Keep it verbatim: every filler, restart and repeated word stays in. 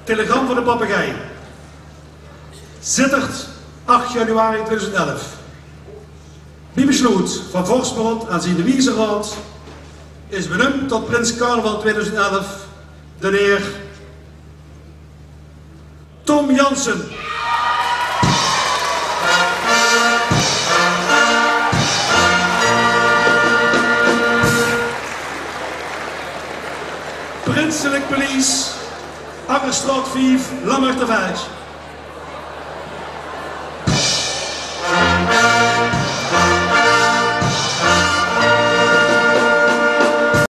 Telegram van de Pappegei. Zitterd, ach januari tweeduizend elf. Bie besloot van Vorsmond aan zien wieze raod is beneump tot prins carnaval tweeduizend elf de heer Tom Jansen. Prinselik paleis, Akkerstraot vief, Lammerterveld.